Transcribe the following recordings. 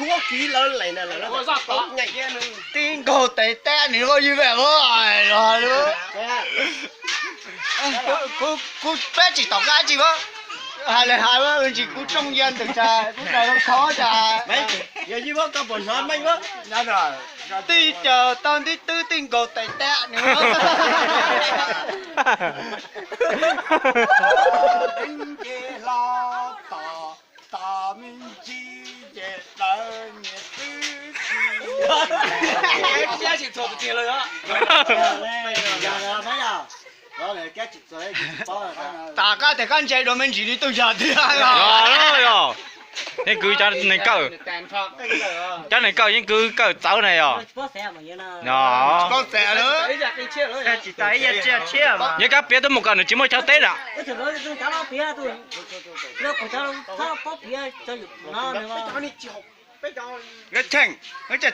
Tuab kiv lawv lees na, lawv tib nkaug tes tab nws ua yws vam los, kuv peb tsis tom qab tsis muab hais li hais, tsis kuv tsooj ya ntawm tas kuv daws khov tas. Yog yij muab koj puas hnov meej muab tij caw tau ntiv twb tij nkaug tes tab nws. Tib nce hlo tom, tom me ntsis ces daws nyias twb tsis. Tam qab tias koj ntse dua me ntsis li tug yog tiag los. Yeej kwv cov neeg kawm, cov neeg kawm yeej kwv kawm txawv na yog. Nyob kab piav tuaj mus kom nws tsis muaj chaw teb na.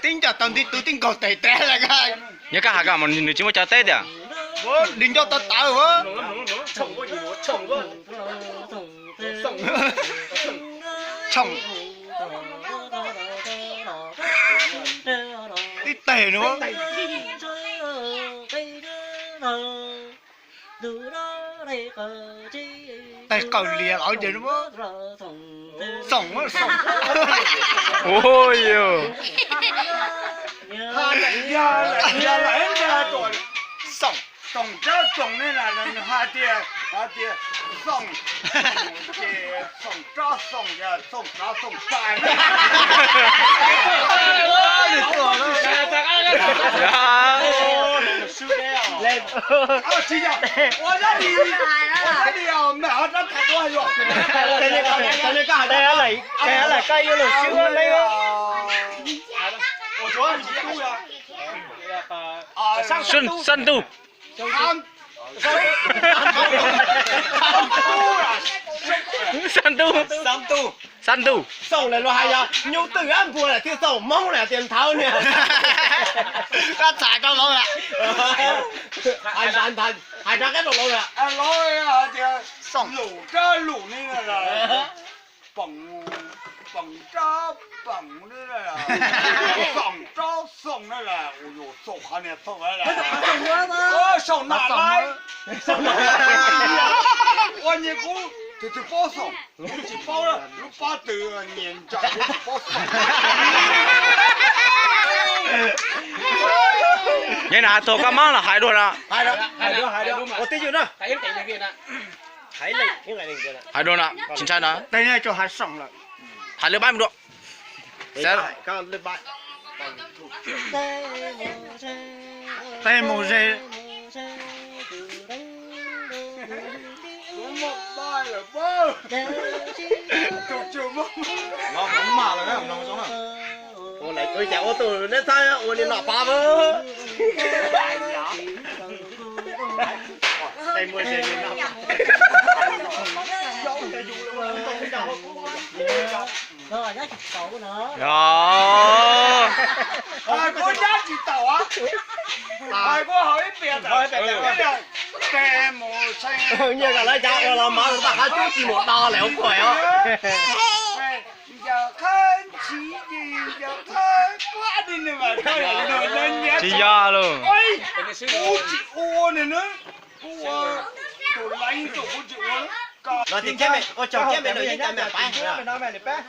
Tib ncaws tau ntiv twb tij nkaug tes tab lawm. Nyob kab has kom nws tsis muaj chaw teb tiag. Nws nco tau tawv. Tshoom. Tib teg no. Teg qawm lias los ces xoom, xoom. Xoom, xoom rab xoom ne, nws hais tias, hais tias xoom, ces xoom rab xoom, xoom rab xoom pais. Tsis yog, ua dab tsi, ua dab tsi os, mem ho rab thaiv duab yog. Koj yuav lug swb me. Xab ntuj. Xab ntuj. Xab ntuj. Xoom lawm luag hais yog nyuj twm ab npua lawm thiaj xoom, Hmoob lawm tias nthawv niag. Koj txhais koj lov lawm. Hais nrad, hais nrad qab lov lawm. Lov tias xoom lum rab lum ne, poom, poom rab poom ne, xoom rab xoom ne, ua yus xoom qhov niag xoom, xoom na lawm. Ua nyias kuv tus twg paub xoom, kuv tsis paub lub pob tw nyias ntsaws kuv tsis paub xoom. Yog na, tuag koj mob los hais dua na. Hais dua na, tsis ntshai na. Hais lwm pab dua. Tej mus ze. Ua cas ua tus neb txhob ua li no pab. Nyias kom lawv cas ua los mas tab qab cub tsis mus do lawm puas os. Tsis yog lauj. Los tias ua tsaug kiab me nus yeej cov me pab.